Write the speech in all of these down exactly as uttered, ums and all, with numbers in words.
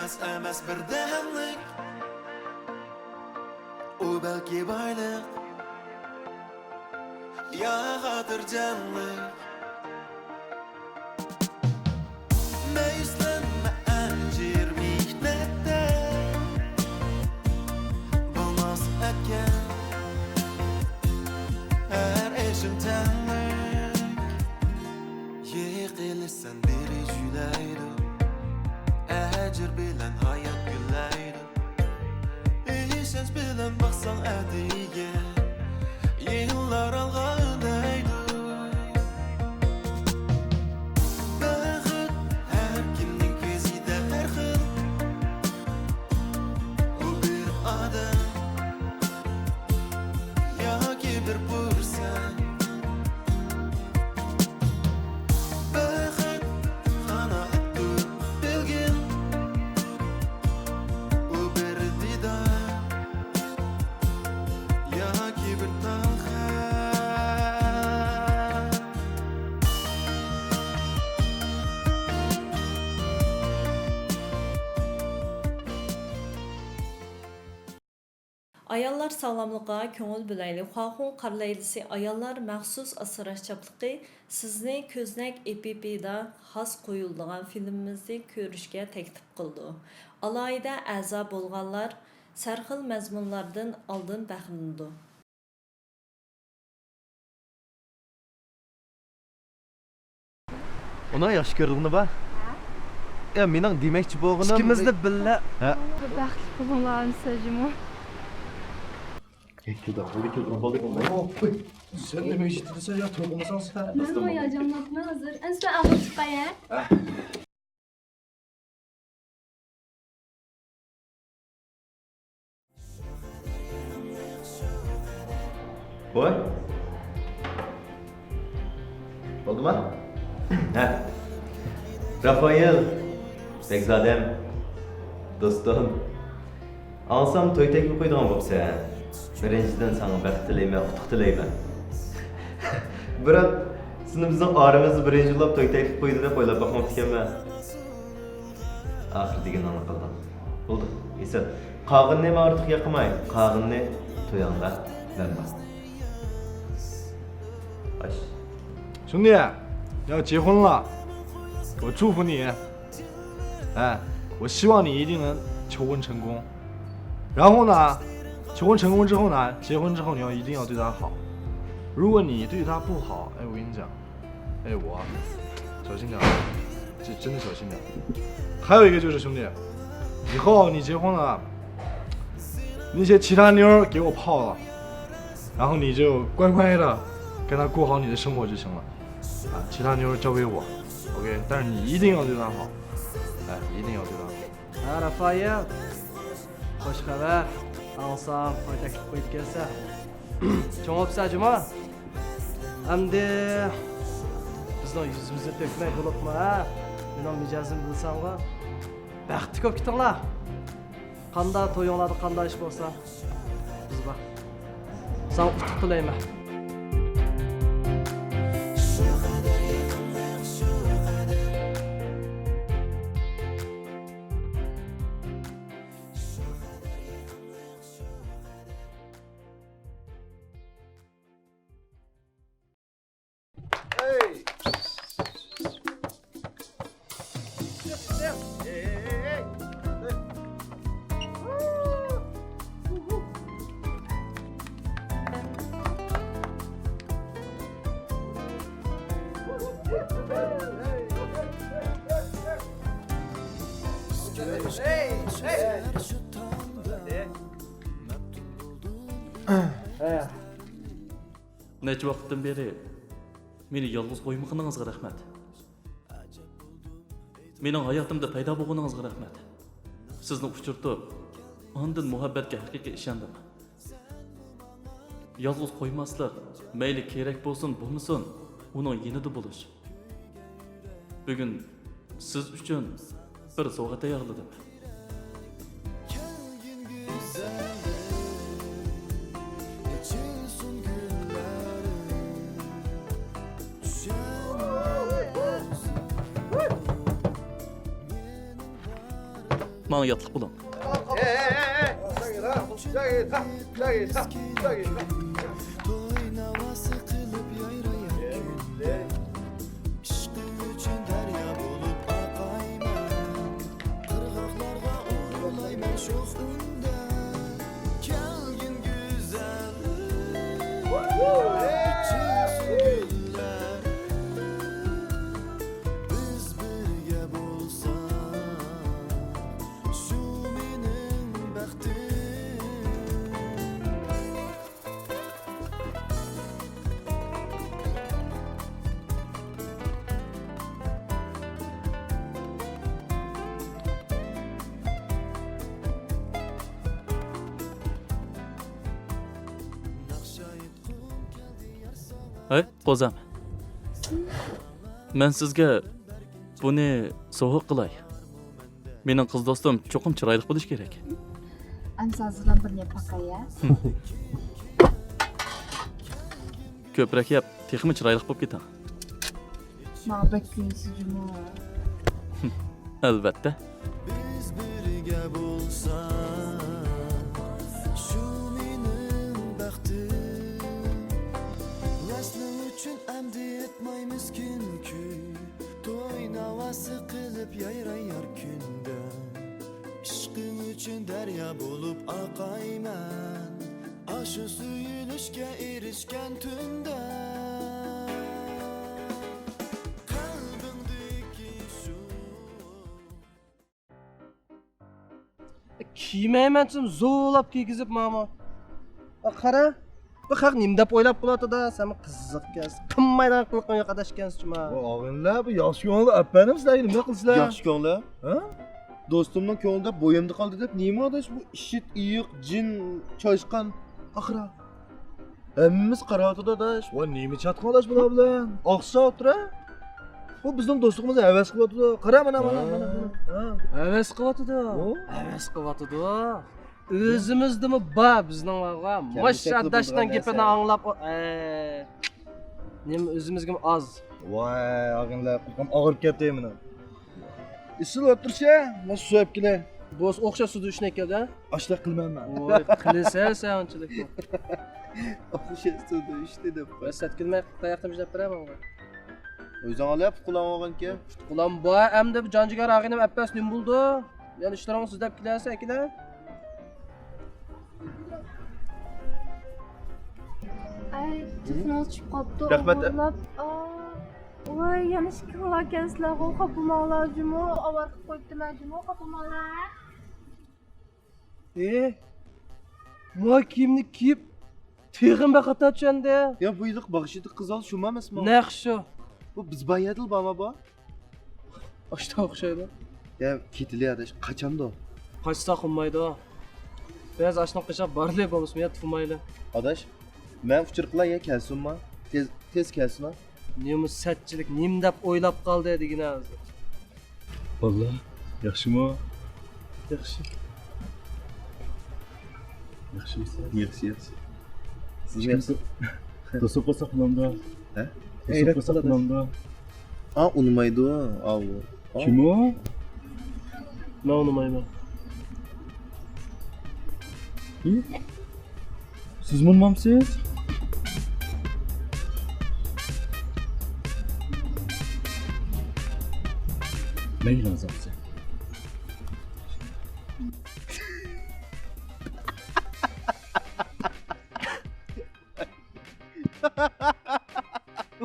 ئەمەس بىردەملىك، ئۇ بەلكى بايلىق يا خاتىرجەملىك. مەيۈسلەنمە ئەجىر مېھنەتتە، بولماس ئەتكەن ھەر ئىشىڭ تەڭلىك. يىقىلىسەن بىرى جۈيلەيدۇ، ئەجىر بىلەن ھايات گۈللەيدۇ. ئىشەنچ بىلەن باقساڭ ئەتىگە، يىللار ئالغا ئۈندەيدۇ. بەخت ھەر كىمنىڭ كۆزىدە ھەر خىل. ئۇ بىر ئادەم ياكى بىر پۇرسەت. بەخت قانائەتتۇر بەلگىم، ئۇ بىر دىدار ياكى بىر تال خەت. ئاياللار ساغلاملىقىغا كۆڭۈل بۆلەيلى! خۇاخۇڭ قارا لەيلىسى ئاياللار مەخسۇس ئاسراش چاپلىقى سىزنى كۆزنەك ئېپىپىدا خاس قويۇلىدىغان فىلىمىمىزنى كۆرۈشكە تەكلىپ قىلىدۇ. ئالاھىدە ئەزا بولغانلار سەرخىل مەزمۇنلاردىن ئالدىن بەھرىلىنىدۇ. ئۇنىڭ ياخشى كۆرىدىغىنى بار. ھە؟ يا، مېنىڭ دېمەكچى بولغىنىم، ئىككىمىزنى بىللە. ھە. بەختلىك بولۇڭلار، ئەمىسە جۇمۇ. سەن نېمە يېتىلسەن يا، توقۇمىساڭ سەن. مەنمۇ ھاياجانلاپمەن ھازىر. ئەمىسە مەن ئاغرىپ چىقاي، ھە؟ ۋاي. بولدىما؟ ھە. رافائېل، بەگزادەم، دوستۇم. ئاڭلىسام توي تەكلىپ قويىدىغان بوپسەن. بىرىنچىدىن، ساڭا بەخت تىلەيمەن، ئۇتۇق تىلەيمەن. بىراق، سېنى بىزنىڭ ئارىمىزدا بىرىنچى بولۇپ توي تەكلىپ قويدى دەپ ئويلاپ باقماپتىكەنمەن. ئاخىرى دېگىنىڭنى قىلدىڭ. بولدى، ئېسىل. قالغىنىنى ماڭا ئارتۇق ياقماي، قالغىنىنى تويۇڭدا مەن بار. باش. 兄弟，要结婚了，我祝福你。哎，我希望你一定能求婚成功。然后呢，求婚成功之后呢，结婚之后你要一定要对她好。如果你对她不好，哎，我跟你讲， 哎，我小心点儿，这真的小心点儿。还有一个就是，兄弟，以后你结婚了，那些其他妞儿给我泡了，然后你就乖乖的跟她过好你的生活就行了。啊，其他妞儿交给我，OK，但是你一定要对她好，哎，一定要对她好。 ھە، رافائېل. خوش خەۋەر. ئاڭلىسام، توي تەكلىپ قويۇپتىكەنسەن. چوڭ بوپسەن جۇمۇ. ئەمدى بىزنىڭ يۈزىمىزنى تۆكمەي بولۇپمۇ، ھە؟ مېنىڭ مىجەزىمنى بىلسەڭغۇ. بەختلىك بولۇپ كېتىڭلار. قاندا تويۇڭلاردا قاندا ئىش بولسا، بىز بار. ساڭا ئۇتۇق تىلەيمەن. نەچچە ۋاقىتتىن بېرى مېنى يالغۇز قويمىغىنىڭىزغا رەھمەت. مېنىڭ ھاياتىمدا پەيدا بولغىنىڭىزغا رەھمەت. سىزنى ئۇچرىتىپ، ئاندىن مۇھەببەتكە ھەقىقىي ئىشەندىم. يالغۇز قويماسلىق، مەيلى كېرەك بولسۇن، بولمىسۇن، ئۇنىڭ يېنىدا بولۇش. بۈگۈن سىز ئۈچۈن بىر سوۋغا تەييارلىدىم. ماڭا ياتلىق بولۇڭ. توي ناۋاسى قىلىپ يايرايار كۈندە. ئىشقىڭ ئۈچۈن دەريا بولۇپ ئاقايمەن. قىرغاقلارغا ئۇرۇلايمەن شوخ ئۈندە. كەلگىن گۈزەل، ئېچىلسۇن گۈللەر. بىز بىرگە بولساق، شۇ مېنىڭ بەختىم. ھەي، قوزام. مەن سىزگە بۇنى سوۋغا قىلاي. مېنىڭ قىز دوستۇم چوقۇم چىرايلىق بولۇشى كېرەك. ئەمسە ھازىرلام بىرنى يەپ باقاي ھە. كۆپرەك يەپ، تېخىمۇ چىرايلىق بولۇپ كېتىڭ. ماڭا بەك كۆيۈنسىز جۇمۇ. ئەلۋەتتە. بىز بىرگە بولساق، شۇ مېنىڭ بەختىم. ۋەسلىڭ ئۈچۈن ئەمدى ئېيتمايمىز كۈن كۈن. توي ناۋاسى قىلىپ يايرايار كۈندە. ئىشقىڭ ئۈچۈن دەريا بولۇپ ئاقايمەن، ئاشۇ سۆيۈنۈشكە ئېرىشكەن تۈندە. قەلبىڭدىكى شۇ. كىيمەيمەن دېسەم زورلاپ كىيگۈزۈپ ماڭىمۇ. قارا، بۇ خەق نېمە دەپ ئويلاپ قېلىۋاتىدۇ؟ سەنمۇ قىزىق ئىكەنسەن. قىلمايدىغان قىلىقىڭ يوق ئاداش ئىكەنسەن جۇما. ۋاي ئاغىنىلەر، بۇ ياخشى كۆڭۈلدە ئەپەندىم سىلەرگە نېمە قىلىسىلەر؟ ياخشى كۆڭۈلدە؟ ھە؟ دوستۇمنىڭ كۆڭلىدە بويۇمدا قالدى دەپ نېمە ئاداش بۇ ئىشىت، ئېيىق، جىن، چاشقان. ئاخىرى ھەممىمىز قاراۋاتىدۇ ئاداش. ۋاي نېمە چاتىقىڭ ئاداش بۇلار بىلەن؟ ئاقسا ئوتتۇرا. بۇ بىزنىڭ دوستلۇقىمىزنى ھەۋەس قىلىۋاتىدۇ. قارا مانا، مانا، مانا، مانا. ھە. ھەۋەس قىلىۋاتىدۇ. ھەۋەس قىلىۋاتىدۇ. ئۆزىمىزدىمۇ بار بىزنىڭ بارغا. ماش ئاداشنىڭ گېپىنى ئاڭلاپ، ئە، نېمە ئۆزىمىزگىمۇ ئاز. ۋاي ئاغىنىلەر، قۇلىقىم ئاغرىپ كەتتى مېنىڭ. ئېسىل ئولتۇرسا، مەن سۇ ئەپ كېلەي. بولسا ئوخشاش سۇدا ئۈچنى ئەكەل-دە. ئاشۇنداق قىلمايمەن. ۋاي قىلىسەن سەن ئۇنچىلىك. ئوخشاش سۇدا ئۈچنى دەپ قوي. سەت كۈلمەي تاياقتىن ئىشلەپ بېرەي ماڭا. ئۆزۈڭ ئالە پۇت-قولۇڭ بولغانكەن. پۇت-قولۇم بار، ئەمدى بۇ جان-جىگەر ئاغىنەم ئەپەس نېمە بولىدۇ؟ يەنە ئىشلىرىڭنى سىز دەپ كېلەرسىز ئەكېلە. ئەي، تېلېفونىڭىز چۈشۈپ قاپتۇ، رەھمەت. ئوغۇرلاپ. ئا، ۋاي، يەنە ئىككىڭلار ئىكەنسىلەرغۇ، خاپا بولماڭلار جۇمۇ، ئاۋارە قىلىپ قويۇپتىمەن جۇمۇ، خاپا بولماڭلار. ئى، ماۋۇ كىيىمنى كىيىپ، تېخىمۇ بەك خاتا چۈشەندى. يا، بۇ يىلقى باغىشلىدى قىز ئال شۇمۇ ئەمەسمۇ؟ نەق شۇ. بۇ بىز بار يەردىلا بارما بۇ؟ ئاشتا ئوخشايدۇ. يا، كېتىلى ئاداش، قاچامدۇ؟ قاچساق بولمايدۇ. بەزى ئاشنىڭ قېشىغا بارلى بولمىسىمۇ يا تۇمايلى. ئاداش، مەن ئۇچۇر قىلاي يا كەلسۇنما؟ تېز، تېز كەلسۇن ھە. نېمە سەتچىلىك، نېمە دەپ ئويلاپ قالدى دېگىنە ھازىر. باللا، ياخشىمۇ؟ ياخشى. ياخشىمۇسىز؟ ياخشى، ياخشى. سىزمۇ ياخشى. دوست بولساق بولامدۇ؟ ھە؟ دوست بولساق بولامدۇ؟ ئا، ئۇنىمايدۇ، ئاۋۇ. كىم ئۇ؟ مەن ئۇنىمايمەن. ھى؟ سىزمۇ ئۇنىمامسىز؟ مەيلى، ئازابسىز.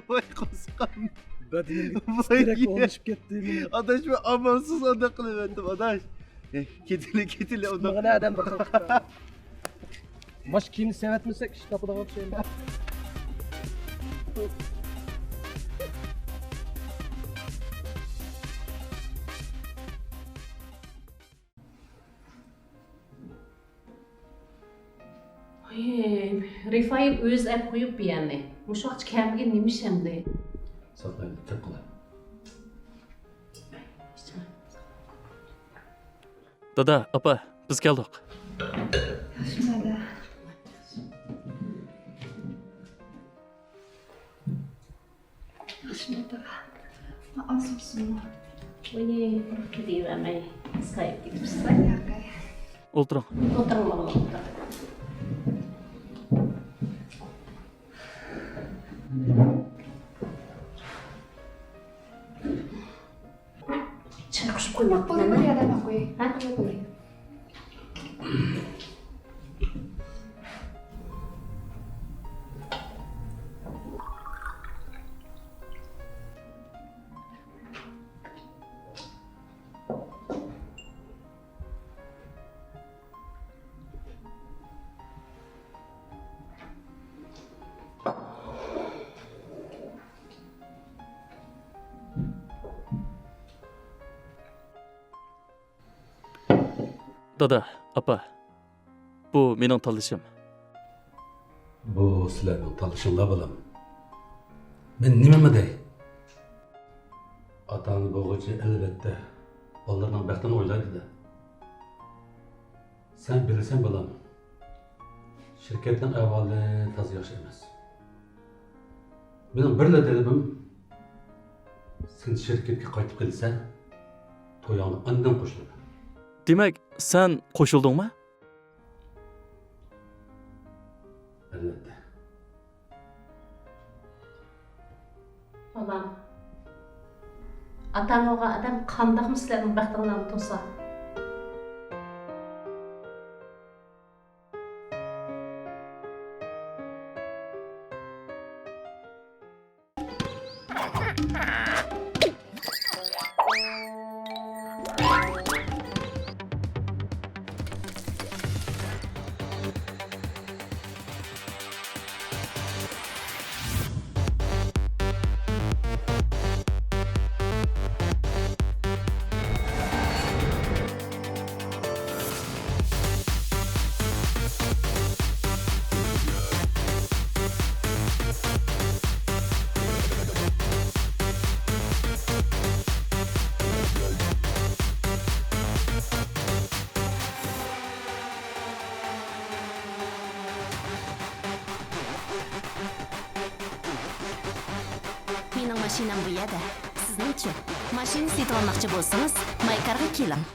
ۋاي قورسىقىم. بەدىنىمگە ۋاي تىترەك ئورنىشىپ كەتتى مېنىڭ. ئاداش، مەن ئامالسىز ئانداق قىلىۋەتتىم، ئاداش. ئەي، كېتىلى، كېتىلى، ئانداق. مانا ئادەم بىر خىل. ماش كىيىمنى سېۋەتمىسەك، ئىش تاپىدىغان ئوخشايمىز. ھەي، رىفايىل ئۆزى ئەپ قويۇپ بۇ يەرنى. مۇشۇ ۋاقىتقىچە كەلمىگەن نېمە ئىش ئەمدى؟ ساقلايلى، تەپ قىلاي. دادا، ئاپا، بىز كەلدۇق. ياخشىمۇ دادا؟ ياخشىمۇ دادا؟ ئاز بولسۇنمۇ؟ ئۇنى قۇرۇق كېتىۋەرمەي، سايىپ كېتىپسىز. ئولتۇرۇڭ. ئولتۇرۇڭ، ئولتۇرۇڭ. چاي قوشۇپ قويماپتىمەن. بۇنى بىر يەردە قويۇڭ. ھە؟ بۇنى. دادا، ئاپا، بۇ مېنىڭ تاللىشىم. بۇ سىلەرنىڭ تاللىشىڭلار، بالام. مەن نېمىمۇ دەي؟ ئاتا-ئانا بولغۇچى، ئەلۋەتتە، بالىلىرىنىڭ بەختىنى ئويلايدۇ-دە. سەن بىلىسەن، بالام، شىركەتنىڭ ئەھۋالى تازا ياخشى ئەمەس. مېنىڭ بىرلا تەلىپىم، سەن شىركەتكە قايتىپ كەلسەڭ، تويۇڭغا ئاندىن قوشۇلىمەن. دېمەك، سەن قوشۇلدۇڭمۇ؟ ئەلۋەتتە. بالام، ئاتا بولغان ئادەم قانداقمۇ سىلەرنىڭ بەختىڭلارنى توسا؟ مېنىڭ ماشىنام بۇ يەردە. سىزنىڭچۇ؟ ماشىنا سېتىۋالماقچى بولسىڭىز، مايكارغا كېلىڭ.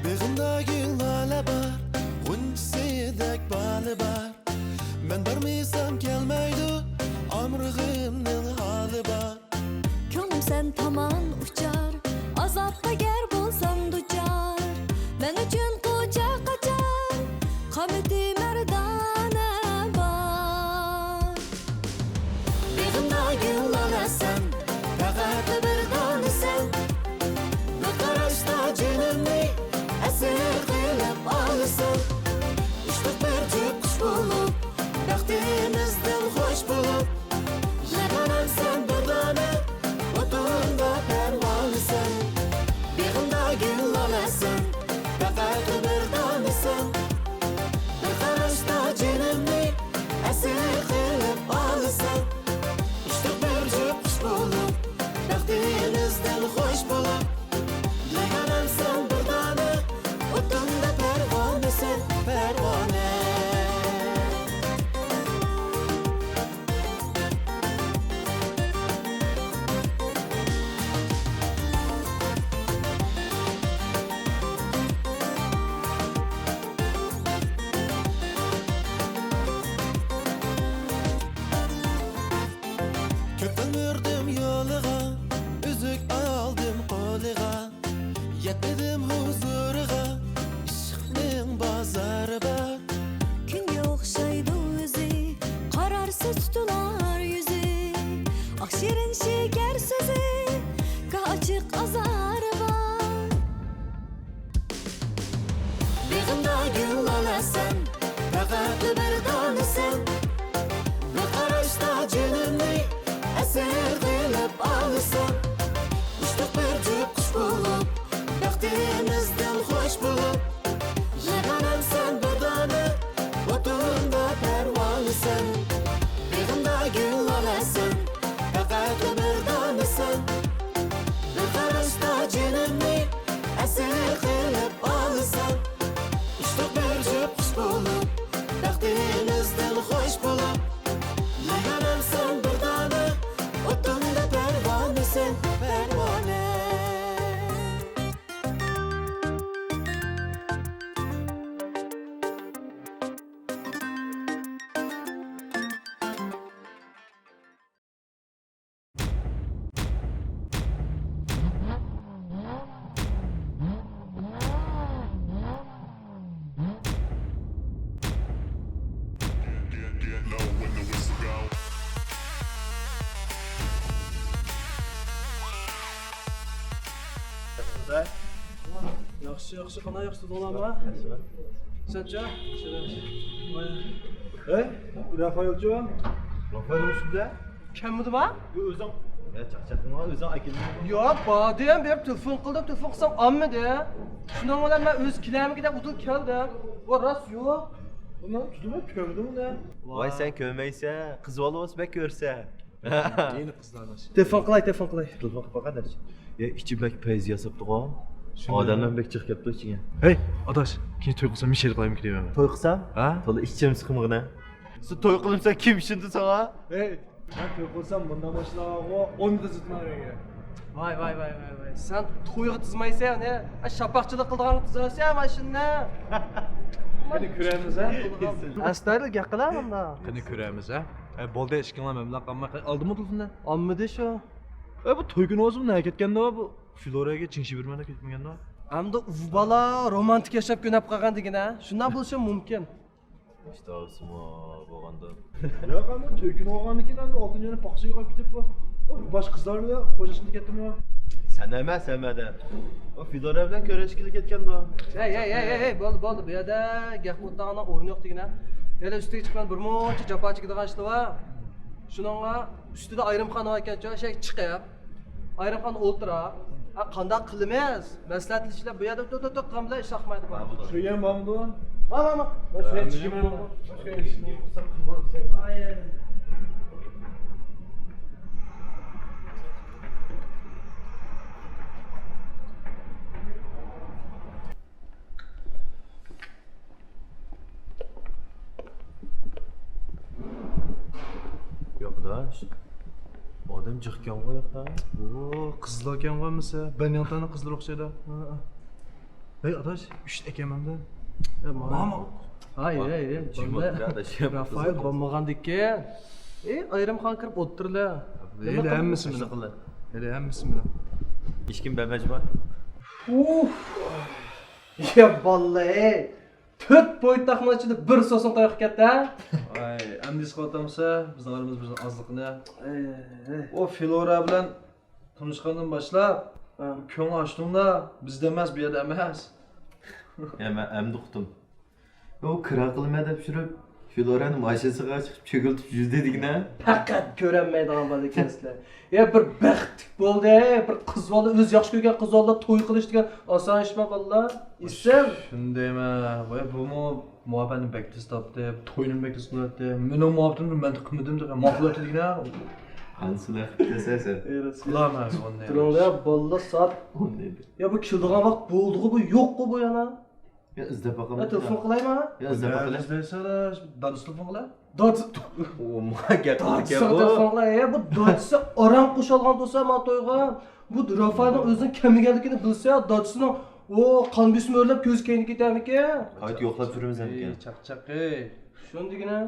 بېغىمدا گۈل لالە بار، غۇنچىسىدەك بالى بار. مەن بارمىسام كەلمەيدۇ، ئامرىغىمنىڭ ھالى بار. كۆڭلۈم سەن تامان ئۇچار، ئازابقا گەر بولسام دۇچار. مەن ئۈچۈن قوچاق قاچار، قامىتى مەردانە بار. بېغىمدا گۈل لالە سەن، پەقەت بىر دانە سەن. بىر قاراشتا جېنىمنى ئەسىر قىلىپ ئالىسەن. ئۇچتۇق بىر جۈپ قۇش بولۇپ، بەختىمىزدىن خوش بولۇپ. يىغلىنامسەن بىر دانە، ئوتۇندا پەرۋانىسەن. بېغىمدا گۈل لالەسەن، پەقەت بىر دانىسەن. بىر ياخشى، قانداق، ياخشى تۇردۇڭلارمۇ؟ سەنچۇ؟ ھەي، رافائېلچۇ؟ رافائېل ئۇشۇندە؟ كەلمىدىما؟ يو، ئۆزۈڭ. يا، چاقچاقلىما، ئۆزۈڭ ئەكەلدىڭ. ياق، باردىم، بېرىپ تېلېفون قىلدىم، تېلېفون قىلسام ئالمىدى. شۇنىڭ بىلەن مەن ئۆزى كېلەرمىكىن دەپ ئۇدۇل كەلدىم. ۋا، راست يوق. ئۇنىڭ تۇتۇمى كۆردۈڭمۇ؟ ۋاي، سەن كۆرمەيسەن، قىز بالا بولسا بەك كۆرسە. يەنە قىزلار ئاداش. تېلېفون قىلاي، تېلېفون قىلاي. تېلېفون قىلىپ باققىن ئاداش. يا، ئىچى بەك پەيز ياساپتىغۇ. ئادەملەر بەك جىق كەپتۇ ئىچىگە. ھەي، ئاداش، كېيىن توي قىلسام مىشەر قىلايمىكىن دەيمەن. توي قىلسام؟ ھە؟ تولا ئىچىم سىقمىغىنە. سەن توي قىلمىساڭ كىم ئىشىنىدۇ ساڭا؟ ھەي، مەن توي قىلسام مۇنداق ماشىنىلارغۇ ئون قىز يېتىمەن ئۆيگە. ۋاي، ۋاي، ۋاي، ۋاي، ۋاي. سەن تويغا تىزمايسەن، ھە؟ شاپاقچىلىق قىلىدىغانغا تىزىسەن ماشىنىنى. قېنى كۆرەمىز، ھە؟ ئەستايىدىل گەپ قىلە مۇندا. قېنى كۆرەمىز، ھە؟ ئە، بولدى، ئىككىڭلار مەبلەغ قالماي. ئالدىمۇ تېلېفوننى؟ ئالمىدى شۇ. ئە، بۇ توي كۈنى بولسا نەگە كەتكەندۇ بۇ؟ فلوراگە چىڭ شىبىرمەنە كەتمىگەندۇ؟ ئەمدى ئۇ بالا رومانتىك ياشاپ كۆنەپ قالغان دېگىنە. شۇنداق بولۇشى مۇمكىن. ئىشتىھاسىمۇ بولغاندا. ياق، ئەمدى توي كۈنى بولغاندىن كېيىن ئەمدى ئالتۇن يەنە پاخشىغا كېتىپ، باشقا قىزلار بىلەن خوشلاشقىلى كەتتىمۇ؟ سەن ئەمەس، ھەممەدە. ئۇ فلورا بىلەن كۆرۈشكىلى كەتكەندۇ. ھەي، ھەي، ھەي، ھەي، ھەي، بولدى، بولدى. بۇ يەردە گەپ قىلىدىغان ئورۇن يوق دېگىنە. ھېلى ئۈستىگە چىقىپ بىر مۇنچە جاپا چېكىدىغان ئىشلار بار. شۇنىڭغا ئۈستىدە ئايرىم خانا باركەنچۇ، شەي چىقىپ. ئايرىم خانا ئولتۇرا. ھە، قانداق قىلىمىز؟ مەسلىھەتلىشىشلەر بۇ يەردە تۇ-، تۇ-، تۇ-، قىلغان بىلەن ئىش ئاقمايدۇ. بار، بار. شۇ يەم بارمىدۇ؟ بار، بار، بار. شۇ يەم چىقىمدۇ؟ ياق، ئاداش. ئادەم جىق ئىكەنغۇ ياقتا. ئۇ، قىزلار ئىكەنغۇ ھەممىسى. بەنياڭتاننىڭ قىزلىرى ئوخشايدۇ. ھە، ھە. ھەي، ئاداش، ئۈچ ئەكەم ئەمدى. يا، ماما. ھاي، ھاي، ھاي. رافائېل بولمىغاندىكىن. ئەي، ئايرىم خانا كىرىپ ئولتۇرلا. ھەيلى ھەممىسى مېنىڭ. ھەيلى ھەممىسى مېنىڭ. ھېچكىم بەرمەيدۇ. ئۇف. يا باللا، ئەي. تۆت بويتاقنىڭ ئىچىدە بىر سوسۇن قويۇپ كەتتى، ھە؟ ۋاي، ئەمدى ھېس قىلىۋاتامسىز بىزنىڭ ئارىمىزدا بىر ئازلىقنى؟ ئەي، ئەي. ئۇ فلورا بىلەن تونۇشقاندىن باشلاپ، ھە، كۆڭۈل ئاچتىڭدا، بىزدە ئەمەس، بۇ يەردە ئەمەس. يا، مەن ئەمدى ئۇقتۇم. ئۇ كىرا قىلىمەن دەپ يۈرۈپ، فلورانى ماشىنىسىغا چىقىپ چۆگۈلتۈپ يۈردى دېگىنە. پەقەت كۆرەلمەيدىغان بالا ئىكەنسىلەر. يا بىر بەختلىك بولدى، بىر قىز بالا، ئۆزى ياخشى كۆرگەن قىز بالا توي قىلىش دېگەن ئاسان ئىشما بالىلار؟ ئېسىل. شۇندايمەن. ۋاي، بۇمۇ مۇھەببەتنى بەك تېز تاپتى، توينى بەك تېز قىلىۋەتتى. مېنىڭ مۇھەببىتىمنى مەن قىلمىدىم دېگەن ماقۇل ئەتتى دېگىنە. قانسىلەر قىپتەسەن سەن. قىلارمەن ئۇنى. تۇرۇڭلار، بالىلار سائەت. ئون ئىدى. يا بۇ كېلىدىغان ۋاقىت بولدىغۇ، بۇ يوققۇ بۇ يەنە. يا، ئىزدەپ باقايمىز. يا، تېلېفون قىلايما؟ يا، ئىزدەپ باقايلى. دادىسىغا تېلېفون قىلاي. دادىسى. ئۇ ماڭا گەپ قىلىدىكەن دادىسىغا بۇ. تېلېفون قىلاي. يا، بۇ دادىسى ئاران قوشالغان تۇرسا ماڭا تويغا. بۇ رافائېلنىڭ ئۆزىنىڭ كەلمىگەنلىكىنى بىلسە، دادىسىنىڭ ئۇ قان بېسىمى ئۆرلەپ كۆزى كەينىگە كېتەرمىكىن؟ قايتا يوقلاپ تۇرىمىز ئەمدى. ئەي، چاقچاق، ئەي. شۇنى دېگىنە.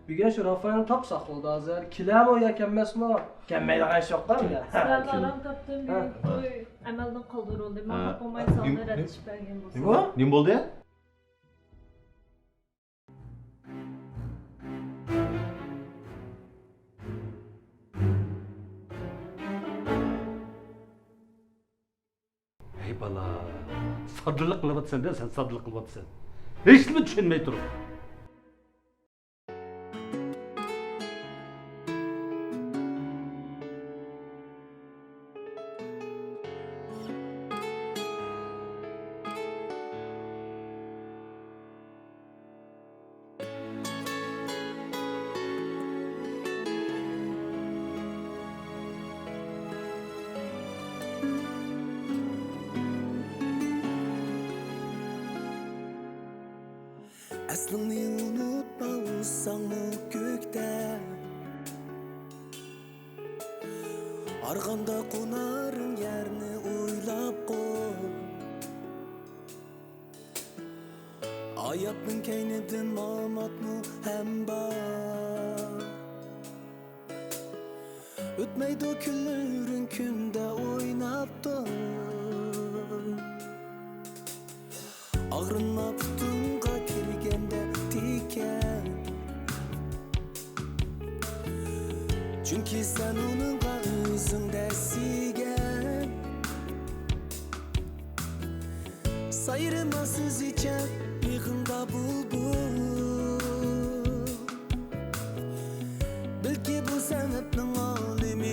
بۈگۈن شۇ رافائېلنى تاپساق بولدى ھازىر. كېلەرمۇ يا كەلمەسمۇ؟ كەلمەيدىغان ئىش يوق-دە بۇنى. سىلەرنى ئاران تاپتىم، ھە. مېنىڭ توي ئەمەلدىن قالدۇرۇلدى. ماڭا ھە. بولماي زالنى نېم-، رەت نېم-، ئېلىپ بەرگەن بولسا. نېمە؟ نېمە بولدى؟ ھەي بالا، ساددىلىق قىلىۋاتىسەن-دە، سەن ساددىلىق قىلىۋاتىسەن. ھېچنېمە چۈشەنمەي تۇرۇپ. ئەسلىڭنى ئۇنتۇپ قالساڭمۇ كۆكتە، ئارغامدا قونار يەرنى ئويلاپ قوي. ھاياتنىڭ كەينىدىن ماماتمۇ ھەم بار. ئۆتمەيدۇ كۈنلىرىڭ كۈندە ئويناپ تۇر. ئاغرىنما پۇتۇڭغا كىرگەندە تىكەن. چۈنكى سەن ئۇنىڭغا ئۆزۈڭدە سايرىما سۆزىچە بېغىڭدا بۇلبۇل. بەلكى بۇ سەنئەتنىڭ ئالىمى